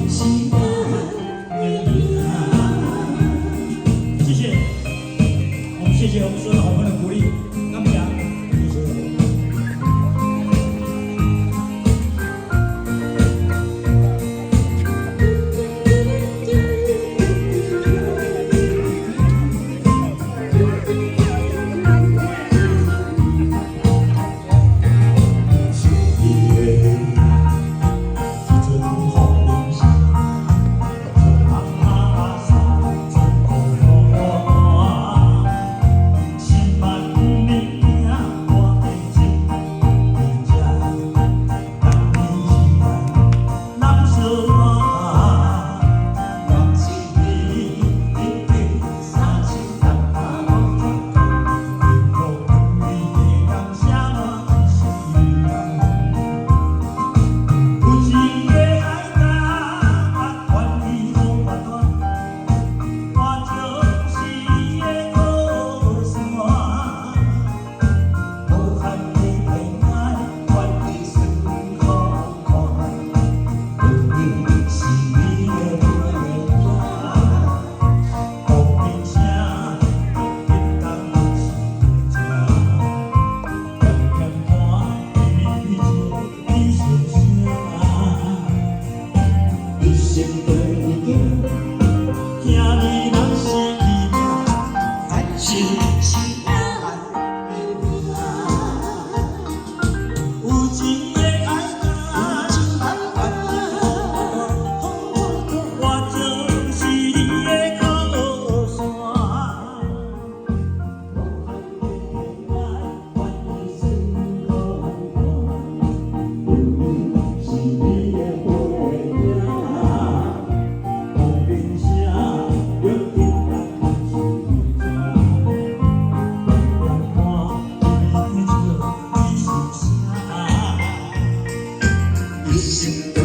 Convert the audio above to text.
是咱的命。謝謝，我們謝謝我們所有好朋友的鼓勵，感謝，謝謝。想你的一陣風鈴聲，從阿山轉過來，千萬里行我的情，這等你是咱相愛，願情你一定三生三世無轉幸福你的感謝我一世人。有情的愛甲權利無法斷，我就是你的靠山。無限的偏愛，權利算可看，永遠是你的陪伴。風鈴聲，叮當是聲，點點看，微微笑，你笑聲。一生對你行，疼你人是你命，感情是咱的命。有情的愛甲，我就是你的靠山。無限的偏愛，權利算可看，永遠是你的陪伴。風鈴聲，約定咱是聲，點點看，微微笑，你笑聲。一生對